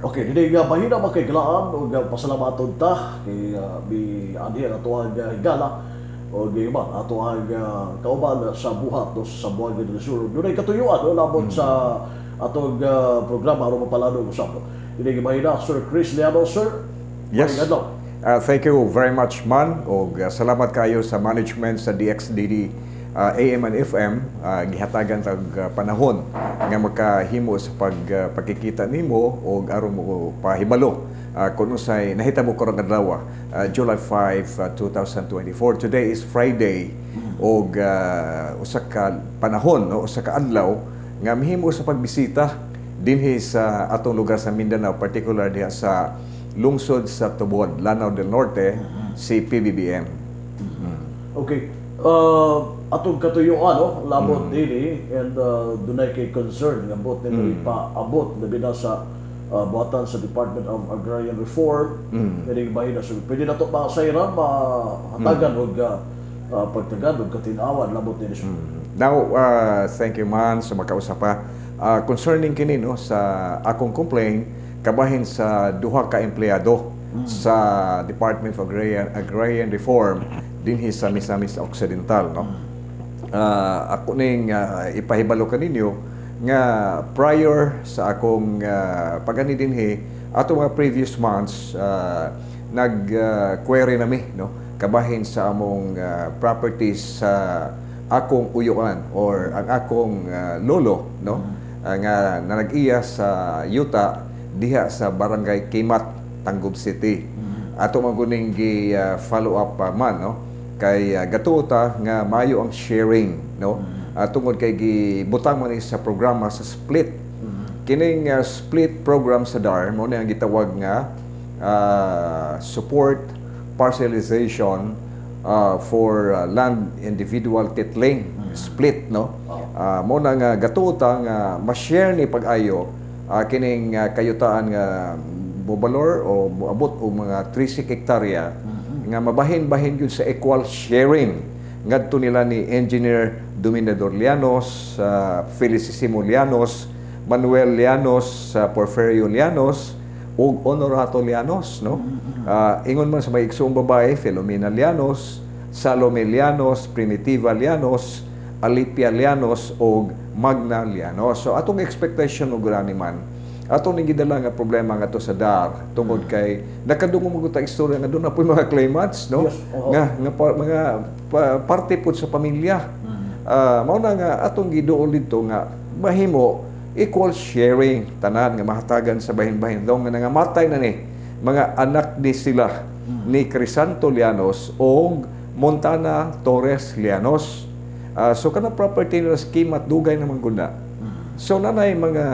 Okay, dili nga mahina makiglaan ug pasalamaton ta kay bi anhi ang atoang higala ug iba atoang kauban sa buhat, no, sa Zamboanga del Sur. Dunay katuyuan, no, labot sa atong programa aron mapalano usab, no. Dili nga mahina, Sir Chris Liano, sir. Yes. Maayong adlaw. Thank you very much, man. Og salamat kayo sa management sa DXDD AM and FM, gihatagan tag panahon nga makahimo sa pagkikita nimo og aron mo pahibalo kung unsay nahitabo karong adlaw, July 5, 2024. Today is Friday og usa ka panahon, no, usa ka adlaw nga mihimo sa pagbisita dinhi sa atong lugar sa Mindanao, particular diha sa lungsod sa Tubod, Lanao del Norte, si PBBM. Okay. Atong katuyuan, no, labot dini and dunay kay concern nga bot nimo ipaabot labi na sa buhatan sa Department of Agrarian Reform. Pwede ba na, so pwede na to masayran, mahatagan og pagtagad og katinawan labot nini, sir. Now, thank you, man, sa makausap pa. Concerning kini, no, sa akong complaint kabahin sa duha ka empleyado sa Department of Agrarian Reform dinhi sa Misamis Occidental, no. Ako ning ipahibalo kaninyo nga prior sa akong pag-ani dinhi ato mga previous months, nag query nami, no, kabahin sa among properties sa akong uyuan or ang akong lolo, no, nga nag-iya sa yuta diha sa Barangay Kimat, Tangub City. Ato man guning gi follow up pa man, no, kay gatuo ta nga mayo ang sharing, no, tungod kay gibutang man ni sa programa sa split. Kining split program sa DAR mo ni ang gitawag nga support parcelization for land individual titling split, no. Mo na nga gatuo ta nga ma-share ni pag-ayo kining kayutaan nga mobalor o moabot og mga 36 hektarya nga mabahin-bahin gyud sa equal sharing ngadto nila ni Engineer Dominador Llanos, Felicissimo Llanos, Manuel Llanos, Porfirio Llanos ug Honorato Llanos, no. Ingon man sa may igsuong babae, Filomena Llanos, Salome Llanos, Primitiva Llanos, Alipia Llanos ug Magna Llanos. So atong expectation og grani man, atong ning gidala nga problema nga to sa DAR tungod kay nakadungog mo ta istorya nga doon na po'y mga claimants, no, nga nga mga parte pod sa pamilya. Mao na nga atong giduol didto nga mahimo equal sharing tanan nga mahatagan sa bahin-bahin daw nga nangamatay na ni mga anak ni sila ni Crisanto Llanos og Montana Torres Llanos. So kana property nila sa Kimat dugay naman gud na. So nanay mga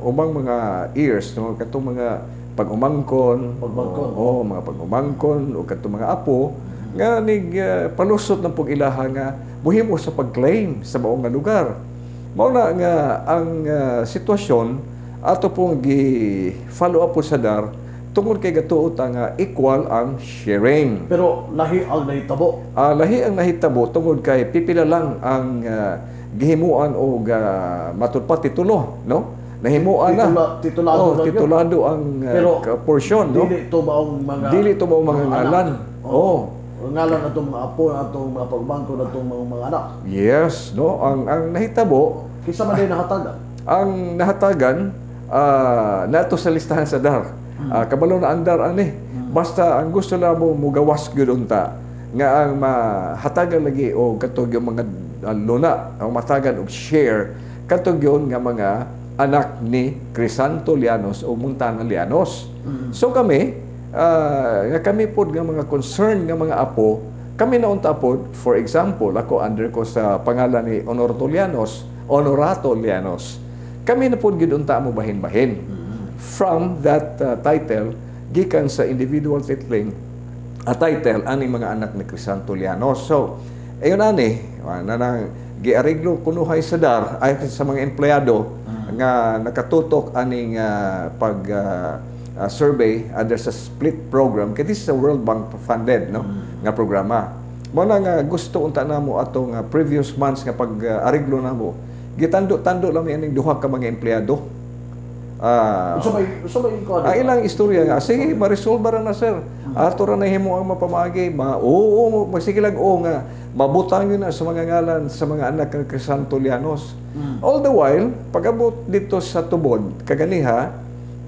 umang mga years, no, katong mga pag-umangkon, Pag-umangkon. Oo, mga pag-umangkon o katong mga apo nga nig palusot ng pag-ilaha nga muhimo sa pag-claim sa maong nga lugar. Mao na nga ang sitwasyon ato pong gi follow up po sa DAR tungod kay gatuo ta nga equal ang sharing. Pero lahi ang nahitabo. Lahi ang nahitabo tungod kay pipila lang ang gihimuan og matud pa titulo, no? Nahimuan na. Titulado Oh, lang yun. Titulado ang Pero portion, no? dili to maong mga Dili to maong mga anak. ngalan. Oo. Oh. Ang ngalan atong mga apo, atong mga pagmangkon, atong mga anak. Yes, no? Ang nahitabo, Kinsa man din nahatagan? Ang nahatagan nato sa listahan sa DAR. Kabalo na ang DAR ani. Basta ang gusto na mo mugawas gyud unta nga ang mahatagan lagi o katong yung mga luna ang matagan og share katong yun nga mga anak ni Crisanto Llanos o Montana Llanos. So kami nga kami pod nga mga concern nga mga apo, kami na unta pod, for example, ako under ko sa pangalan ni Honorato Llanos, Honorato Llanos. Kami na pod gyud unta mo bahin-bahin from that title gikan sa individual titling a title ani mga anak ni Crisanto Llanos. So, ayun ani, nanang giareglo kunuhay sa DAR ay sa mga empleyado nga nakatutok aning pag survey under sa split program kay this is a World Bank funded, no, nga programa. Mo na nga gusto unta namo atong previous months nga pag areglo namo, gitando-tando lang mi aning duha ka mga empleyado. Unsa may kuan? Ang ilang istorya nga, sige, ma-resolve ra na, sir. Ato ra na himo ang mapamagi. Ma, oo, magsige lang oo nga mabutang yun na sa mga ngalan sa mga anak ng Crisanto Llanos. All the while, pag-abot dito sa tubod, kaganiha,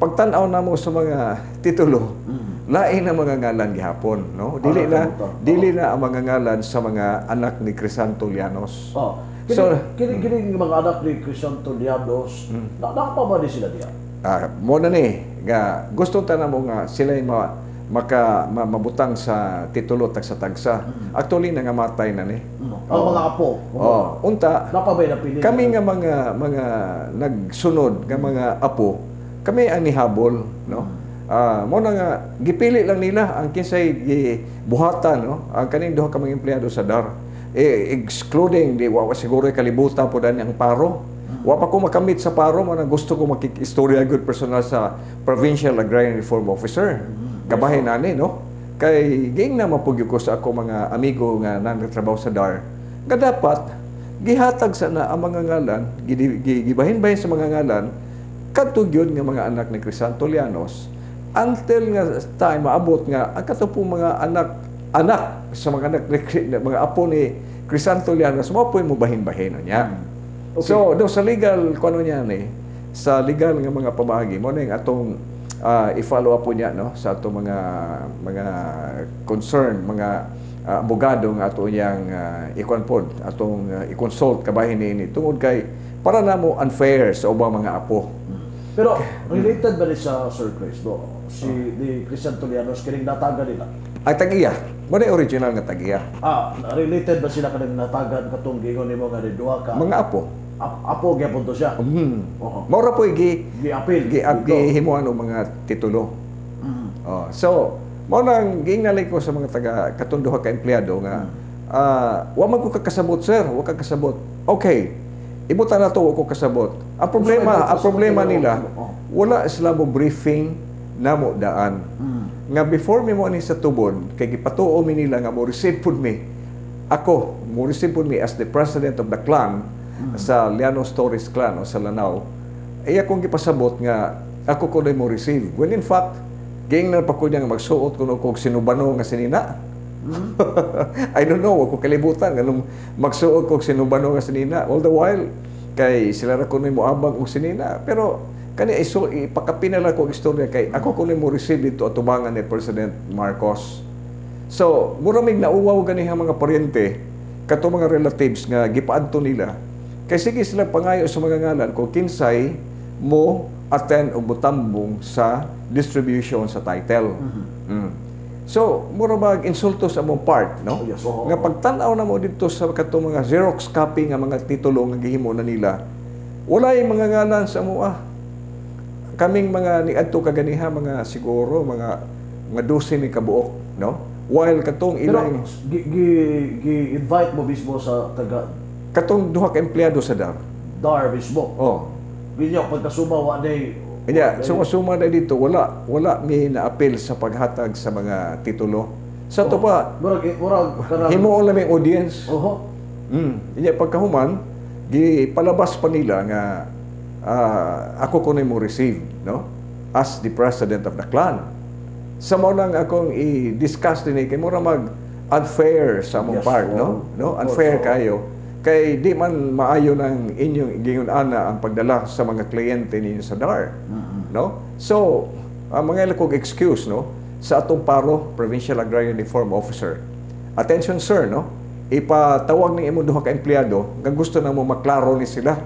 pagtan-aw namo sa mga titulo, lain ang mga ngalan gihapon, no? Dili na nakabutang. Dili na ang mga ngalan sa mga anak ni Crisanto Llanos. Oh. Kini So, kini mga anak ni Crisanto Llanos, na napa ba ni sila diya? Ah, mo na ni nga gusto ta namo nga sila ma, maka ma, mabutang sa titulo tagsa-tagsa. Actually, nangamatay na ni. Ang mga apo. Oh, unta Napa ba napili? Kami nga mga nagsunod nga mga apo, kami ang nihabol, no? Ah, mo na nga gipili lang nila ang kinsay gibuhatan, no? Ang kaning duha ka mga empleyado sa DAR. Eh, excluding di wa wa siguro kalibutan po dani ang paro. Wa pa ko makamit sa paro mo na gusto ko makikistorya good personal sa Provincial Agrarian Reform Officer. Kabahin ani, no? Kay ging na mapugyo ko sa ako mga amigo nga nagtrabaho sa DAR. Nga dapat gihatag sana ang mga ngalan, gibahin-bahin sa mga ngalan kadto gyud nga mga anak ni Crisanto Llanos until nga time maabot nga ang kato pong mga anak anak sa mga anak ni mga apo ni Crisanto Llanos mao po'y mobahin-bahin niya. So do sa legal kuno niya ni sa legal nga mga pamaagi mo na yung atong i-follow up po niya, no, sa atong mga concern mga abogado nga ato niyang ikuan pod atong i-consult kabahin niini tungod kay para namo unfair sa ubang mga apo. Pero related ba ni sa Sir Chris, no? Si ni Crisanto Llanos kining natagan nila. Ay, tag-iya mo na original nga tag-iya. Ah, related ba sila kaning natagan katong giingon nimo nga ni duha ka Mga apo. Apo gyapon to siya? Oo. Mao ra po gi Gi-appeal. gi gihimuan og mga titulo. Oh, so mao nang giingnalay ko sa mga taga katong duha ka empleyado nga wa man ko kakasabot, sir, wa ka kasabot. Okay. Ibutan na to, wa ko kasabot. Ang problema nila, wala sila mo briefing namo daan. Nga before mi mo ani sa tubod, kay gipatuo mi nila nga mo receive pud mi. Ako, mo receive pud mi as the president of the clan sa Llanos Torres clan o sa Lanao. Ay akong gipasabot nga ako ko mo receive. When in fact, giingnan pa ko niya nga magsuot kuno kog sinubano nga sinina. I don't know, wa ko kalibutan nganong magsuot kog sinubano nga sinina. All the while kay sila ra kuno moabang og sinina. Pero kani iso ipakapina lang ko ang istorya kay ako kuno mo receive dito atubangan ni President Marcos. So, mura mig nauwaw ganiha mga paryente kato mga relatives nga gipaadto nila. Kay sige sila pangayo sa mga ngalan kung kinsay mo attend o mutambong sa distribution sa title. So, mura bag insulto sa among part, no? Yes, oo. Nga pagtan-aw na mo dito sa katong mga Xerox copy nga mga titulo nga gihimo na nila, walay mga ngalan sa amoa. Kaming mga niadto kaganiha mga siguro mga 12 mi kabuok, no? While katong Pero ilang gi-invite mo mismo sa taga katong duha ka empleyado sa DAR. DAR mismo. Oh. Binyo pagkasuma wa day. Kanya, suma-suma na dito, wala mi na-appeal sa paghatag sa mga titulo. Sa to pa, Murag kanang himuon lang may audience. Inya pagkahuman, gipalabas pa nila nga ako kuno mo receive, no? As the president of the clan. Sa mao lang akong i-discuss din eh, kay mura mag unfair sa among part, no? No? Of course, Unfair oo. kayo. Kay di man maayo ng inyong gingon ana ang pagdala sa mga kliyente ninyo sa DAR. No? So, ang mga kog excuse, no, sa atong paro, Provincial Agrarian Reform Officer. Attention, sir, no? Ipatawag ning imong duha ka empleyado nga gusto na mo maklaro ni sila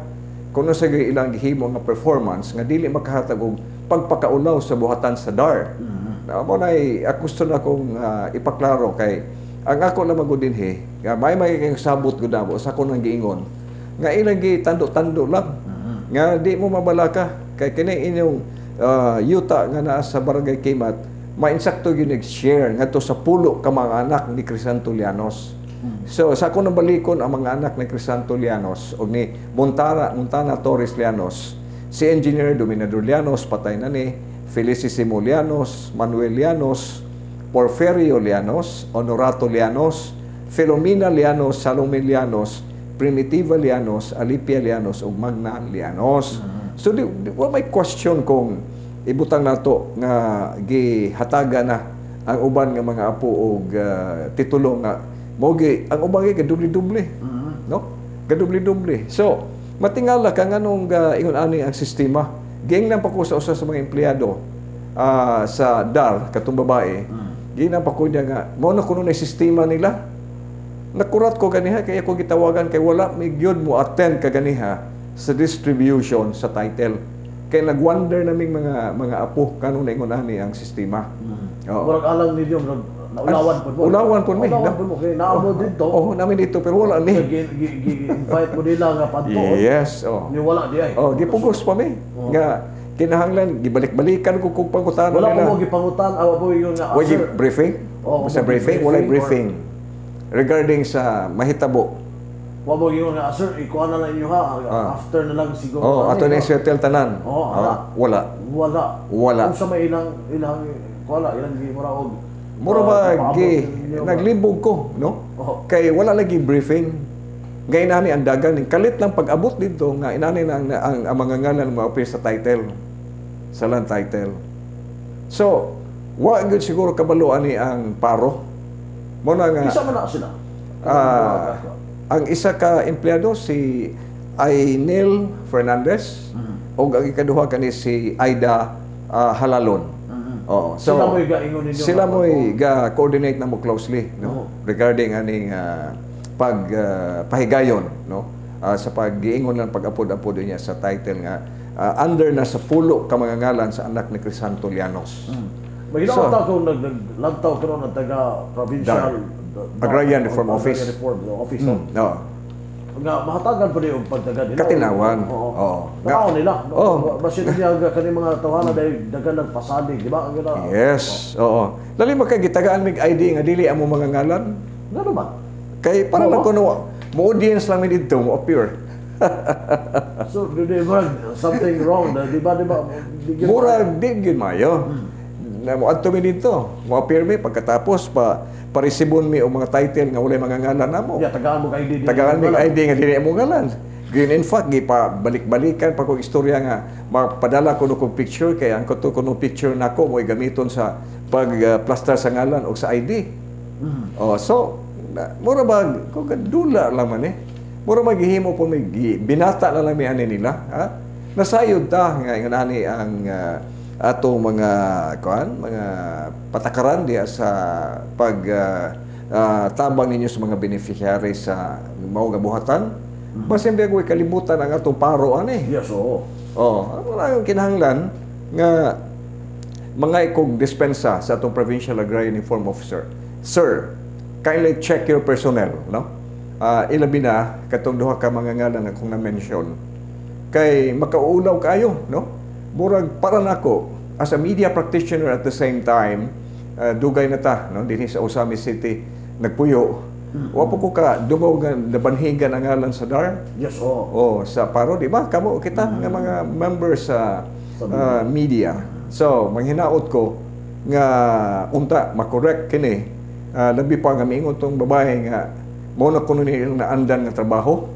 kung ano sa ilang gihimo nga performance nga dili makahatag og pagpakaulaw sa buhatan sa DAR. Na mo na ako gusto na akong ipaklaro kay ang ako lang magud dinhi nga may kayong sabot gud namo sa ako nang giingon nga ilang gitando-tando lang nga di mo mabalaka kay kini inyong yuta nga naa sa Barangay Kimat mainsakto gyud nag-share ngadto sa pulo ka mga anak ni Crisanto Llanos. So sa ako nang balikon ang mga anak ni Crisanto Llanos og ni Montana Torres Llanos, si Engineer Dominador Llanos patay na ni Felicissimo Llanos, Manuel Llanos, Porferio Llanos, Honorato Llanos, Filomena Llanos, Salome Llanos, Primitiva Llanos, Alipia Llanos ug Magna Llanos. So di wa may question kung ibutang nato nga gihataga na ang uban nga mga apo og titulo nga mo gi ang uban gi gadoble-doble, no? Gadoble-doble. So matingala ka nganong ingon ani ang sistema. Giingnan pa ko sa usa sa mga empleyado sa DAR, katong babae. Giingnan pa ko niya nga mao na kuno na sistema nila. Nakurat ko ganiha kay ako gitawagan kay wala mi gyud mo attend kaganiha sa distribution sa title. Kay nagwonder naming mga apo kanong naingon ani ang sistema. Oo. Murag alang ninyo, murag naulawan pud mo. Ulawan pud mi, Ulawan no? pud mo kay naamo dito. Oh, namin dito pero wala ni. Gi-invite mo nila nga padto. Yes, oh. Ni wala di ay. Oh, gipugos pa mi. Nga kinahanglan gibalik-balikan ko kung pangutana Wala nila. ko mo gipangutan awa po yung nga Wala sir, briefing? Oh, Sa mo briefing, wala briefing. Briefing regarding sa mahitabo. Wa mo yung nga, "Sir, ikuha na lang inyo ha after na lang siguro." Oh, Ani, ato no? na settle tanan. Oh, ala. Wala. Wala. Wala. Unsa may ilang wala ilang gi mura og Mura ba paabot gi ninyo ba? naglibog ko, no? Oo. Kay wala lagi briefing. Nga inani ang dagan, kalit lang pag-abot dito nga inani na ang mga ngalan mo appear sa title. Sa land title. So, wa gyud siguro kabalo ani ang paro. Mo na nga Kinsa man na sila? Ang isa ka empleyado si Ainel Fernandez ug ang ikaduha kani si Aida Halalon. Oo. So, Sila mo'y gaingon ninyo sila nga mo'y ga coordinate na mo closely, no, regarding aning pag pahigayon, no, sa pag-giingon lang pag-apod-apod niya sa title nga under na sa pulo ka mga ngalan sa anak ni Crisanto Llanos. Mahinaot ta kung naglantaw karon ang taga provincial Agrarian Reform Agrarian Office. Reform Office, no? Oo. Nga mahatagan pa og pagdagan nila. Katinawan. Oo. Oo. Tao nila. Oo. Basin niya nga kani mga tawhana dahil dagan nagpasalig, di ba? Ang gana. Yes, oo. Dali makagitagaan mig ID nga dili amo mga ngalan. Ngano man? Kay para lang kuno mo audience lang mi didto mo appear. So, di ba something wrong, na, di ba, di ba? Mura di gyud mayo. Na mo adto mi didto, mo appear mi pagkatapos pa paresibon mi og mga title nga walay mga ngalan namo. Yeah, tagaan mo kay ID. Tagaan mig ID nga dili amo ngalan. Gyud in fact gipa balik-balikan pa kog istorya nga mapadala ko no kog picture kay ang kuto kuno picture nako mo'y gamiton sa pag plaster sa ngalan og sa ID. Oh, so na, mura ba kung dula lang man eh. Mura maghihimo po may binata na lang mi ani nila, ha? Nasayod ta nga ingon ani ang atong mga kuan, mga patakaran diha sa pag tabang ninyo sa mga beneficiary sa mao nga buhatan. Basin biya ko'y kalibutan ang atong paro ani. Yes, oo. Oh, wala yung kinahanglan nga mga ikog dispensa sa atong Provincial Agrarian Reform Officer. "Sir, kindly check your personnel," no? Ilabi na katong duha ka mga ngalan akong na-mention. Kay makaulaw kayo, no? Murag para nako as a media practitioner at the same time, dugay na ta, no, dinhi sa Ozamiz City nagpuyo. Wa po ko ka dungog nga nabanhigan ang ngalan sa DAR. Yes, oo. Oh, sa paro, di ba? Kamo kita nga mga members sa Sa media. So, manghinaot ko nga unta makorek kini. Labi pa nga miingon tong babae nga mao na kuno ni ilang naandan nga trabaho.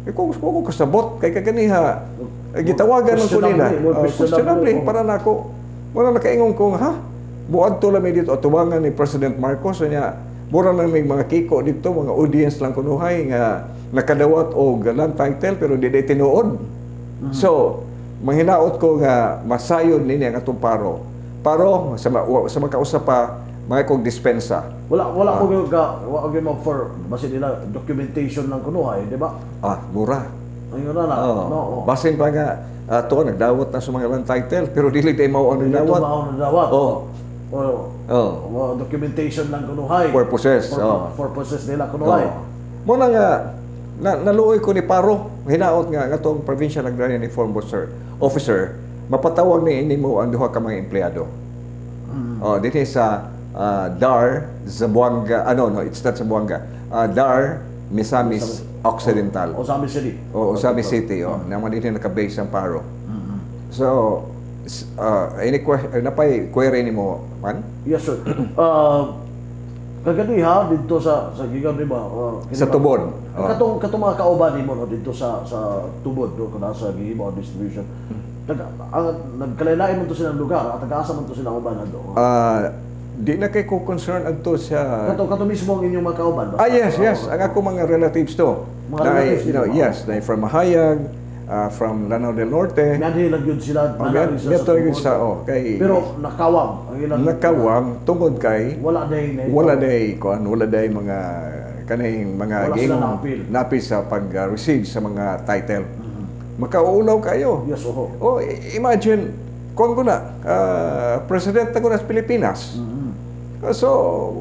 Eh, kung ko kasabot kay kaganiha gitawagan man ko nila. Questionable, more Questionable questionable. Para nako. Muna nakaingon ko nga, ha? Muadto lang mi dito atubangan ni President Marcos niya. Mura lang may mga kiko dito, mga audience lang kunuhay nga nakadawat og land title pero di di tinuod. So, manghinaot ko nga masayod nini ang atong paro. Paro sa makausa pa mga kog dispensa. Wala ko gyud ka wa ko gyud for basin nila documentation lang kunuhay, di ba? Ah, mura. Ayun na na. Oh. No. Oo. Basin pa nga ato nagdawat na sa mga land title pero dili day mao ang Dili nagdawat. mao nagdawat. Oh. Oh. Oh. Oh, documentation lang kunuhay. Purposes, oo. Purposes nila kunuhay. Oo. Mo na nga naluoy ko ni Paro, hinaot nga ngatong Provincial Agrarian Reform Officer mapatawag ni ini mo ang duha ka mga empleyado. Oh, dinhi sa DAR Zamboanga, ano, no, it's not Zamboanga. DAR Misamis Occidental. Ozamiz City. O Ozamiz City, oh. Naman dinhi naka-base ang Paro. So, any question, napay query nimo man? Yes, sir. Kaganiha didto sa gikan di ba? Kini Sa ba? Tubod. Oh. Katong mga kauban nimo, no, didto sa Tubod do kung nasa gihimo ang distribution. Ang nagkalain man to silang lugar at taga-asa man to sila uban adto? Ah, di na kay ko concern adto sa Kato mismo ang inyong mga kauban ba? Ah, yes. Ang ako mga relatives to. Mga relatives nimo? Yes, na from Mahayag, from Lanao del Norte. Mianhi lang yun sila. Oh, Nanari sila miadto sa gyud Tubod. sa, oh, kay Pero nakawang ang ilang nakawang tungod kay wala day na wala day kuan, wala day mga kaning mga Wala sila giingong naapil. Naapil sa pag-receive sa mga title. Makaulaw kayo. Yes, oho. Oh, imagine kuan ko na, presidente ko na sa Pilipinas. So,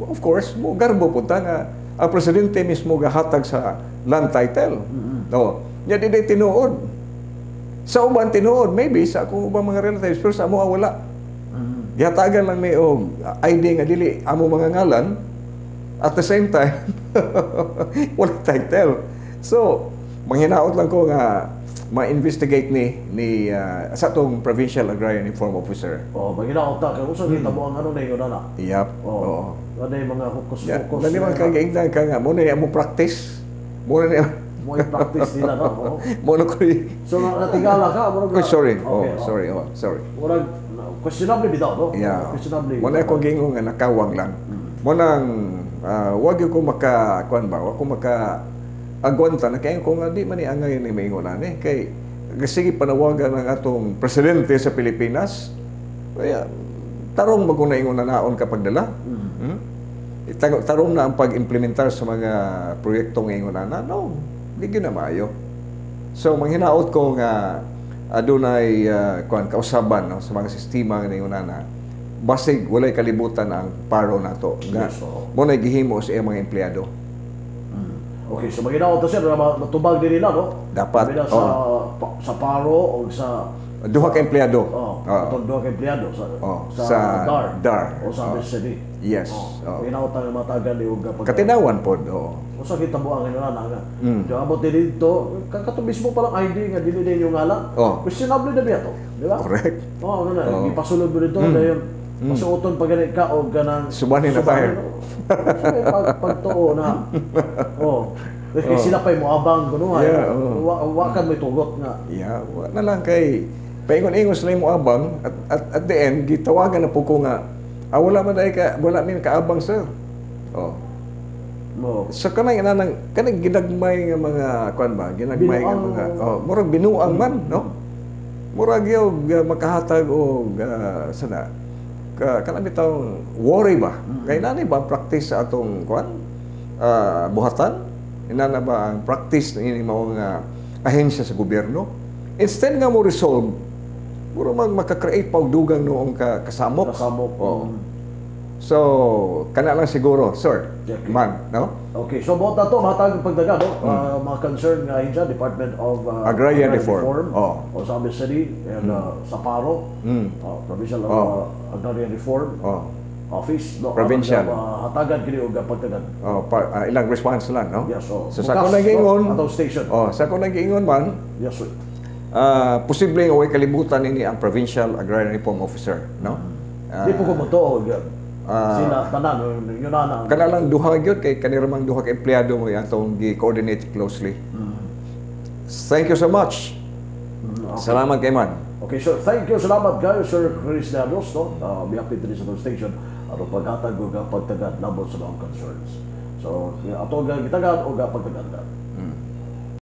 of course, mo garbo punta nga ang presidente mismo gahatag sa land title. Oh, nya di day tinuod. Sa uban tinuod, maybe sa akong ubang mga relatives, pero sa amo wala. Gihatagan lang mi og ID nga dili amo mga ngalan. At the same time, wala title. So, manghinaot lang ko nga ma-investigate ni sa atong Provincial Agrarian Reform Officer. Oh, maginaot ta kay unsa kita mo ang ano na yun na. Yep. Oh. Oo. Ano yung mga hukos hukos. Dali man kag giingnan ka nga mo na mo practice. Mo na Mo practice nila, no. Oo. Mo na ko. So natingala ka murag Oh, sorry. Oh, Okay, oh. sorry. Oh, sorry. Murag questionable bitaw, no? Yeah. Questionable. Mo na akong giingon nga nakawang lang. Mo nang wag gyud ko maka kuan ba, wag ko maka agwanta na kay ko nga di man ni angay ni maingon ani kay sige panawagan ang atong presidente sa Pilipinas. Kaya tarong maguna ingon na naon kapag dala. Tarong na ang pag-implementar sa mga proyektong ingon na no, di gyud na maayo. So manghinaot ko nga adunay kuan kausaban, no, sa mga sistema nga ingon na basig walay kalibutan ang paro nato nga Yes, oo. mo na gihimo sa iyang mga empleyado. Okay, so maginaot ta, sir, na matubag din nila, no? Dapat, Labi na sa oo. sa paro o sa Duha ka empleyado. Oh, Oo. atong duha ka empleyado sa Oh, sa, sa DAR, DAR. o sa Oh. BCD. Yes. Oh, Oo. maginaot ta nga matagan ni og pag Katinawan pod, oo. Usa kita mo ang ingon nga. Di abot din dito, kato mismo palang ID nga dili na inyong ngalan. Oh. Questionable na biya to, di ba? Correct. Oh, ano na, gipasulod mo dito dayon pasuoton pa gani ka og ganang Subanin na tayo. Sige, pagtuo na. Oh. Kaya sila pa'y moabang kuno. Yeah, oo. Wa kan may tugot nga. Yeah, wa na lang kay paingon-ingon sila mo abang at at the end gitawagan na po ko nga wala man dai ka, wala mi kaabang, sir. Oh. Mo. So kanang inanang kanang ginagmay nga mga kuan ba, ginagmay nga Binuang. mga, oh, murag binuang man, no? Murag yung makahatag og sana ka kanang bitawng worry ba? Kay nani ba ang practice sa atong kuan? Buhatan? Inana ba ang practice ng ini mao nga ahensya sa gobyerno? Instead nga mo resolve, mura mag maka-create pa og dugang noong ka, kasamok. Kasamok. Oo. So, kana lang siguro, sir. Okay. Man, no? Okay, so buot na to, matag pagdaga, no? Mga concern nga ahensya, Department of Agrarian Reform. Oh. O sa City and sa PARO, Provincial Agrarian Reform Office, no? Provincial. Aron nga, hatagan kini og pagtagad. Oh, ilang response lang, no? Yes, oh. So sa Bukas, akong nagiingon, no? Atong station. Oh, sa akong nagiingon man, Yes, sir. Posible nga way kalibutan ini ang Provincial Agrarian Reform Officer, no? Di po ko mo to, sila tanan, yun na. Kana lang duha gyud kay kanira mang duha ka empleyado mo atong gi-coordinate closely. Thank you so much. Salamat kay man. Okay, so thank you, salamat kayo, Sir Chris Llanos, no? Miyapit din sa atong station aron paghatag og pagtagad labot sa mga concerns. So, ato nga gitagad og pagtagad.